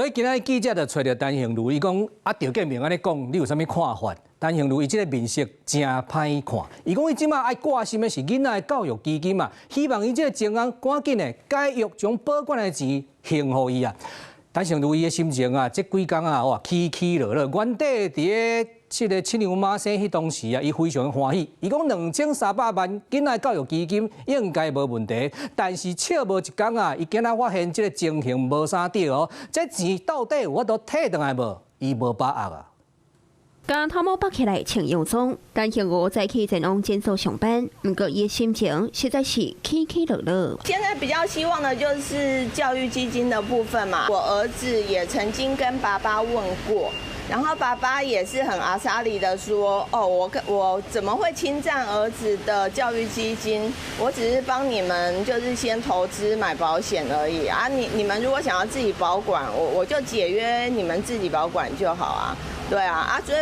所以今仔日記者就揣著陳幸如，伊講啊，趙建明按呢講，你有啥物看法？陳幸如伊這个面色誠歹看，伊講伊這馬愛掛心的是囡仔的教育基金啊，希望伊這个情尪趕緊的解約，將保管的錢還予伊啊。陳幸如伊的心情啊，這幾工啊，哇，起起落落。原底佇咧這个七娘媽生彼當時啊，伊非常歡喜。伊講2300萬囡仔教育基金應該無問題，但是笑無一工啊，伊今仔發現這个情形無啥對哦。這錢到底有法度提轉來無？伊無把握啊。共頭毛綁起來穿洋裝，陳幸如早起前往診所上班，毋過伊的心情實在是起起落落。現在比較希望的就是教育基金的部分嘛。我兒子也曾經跟爸爸問過，然後爸爸也是很阿莎力的說：“哦，我怎麼會侵佔兒子的教育基金？我只是幫你們就是先投資買保險而已啊！你們如果想要自己保管，我就解約，你們自己保管就好啊。”對啊，啊，所以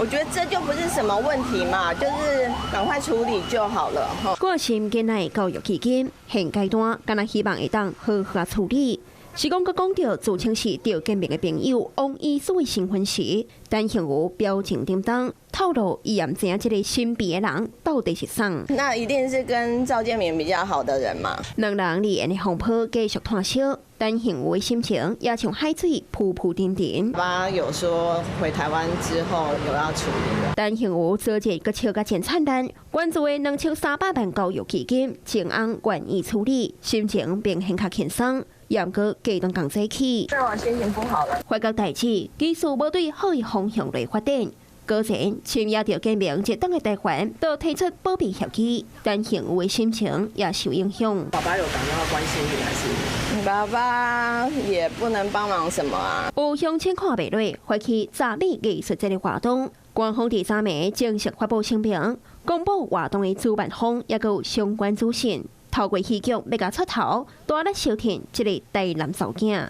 我覺得這就不是什麼問題嘛，就是趕快處理就好了。掛心囡仔教育基金，現階段敢若希望會當好好處理。是講閣講著自稱是趙建明的朋友王醫師的身份時，陳幸如表情沉重，透露伊也毋知影這个身邊的人到底是誰。那一定是跟趙建明比較好的人嘛。兩人離言的風波繼續湠燒，陳幸如的心情也像海水浮浮沉沉。爸有說回台灣之後有要處理的。陳幸如昨日閣笑甲真燦爛，關注的2300萬教育基金，情尪願意處理，心情明顯較輕鬆。毋過隔頓共早起，我心情不好了。發覺代誌其實無對好的方向來發展。果然，簽約趙建明一轉來台灣，就提出保密協議，陳幸如的心情也受影響。爸爸有打電話關心你還是？爸爸也不能幫忙什麼啊。有鄉親看袂落，發起詐美藝術節的活動。官方佇昨暝正式發布聲明，公布活動的主辦方，抑閣有相關資訊。透過戲劇欲共出頭，大力相挺這个台南查某囝。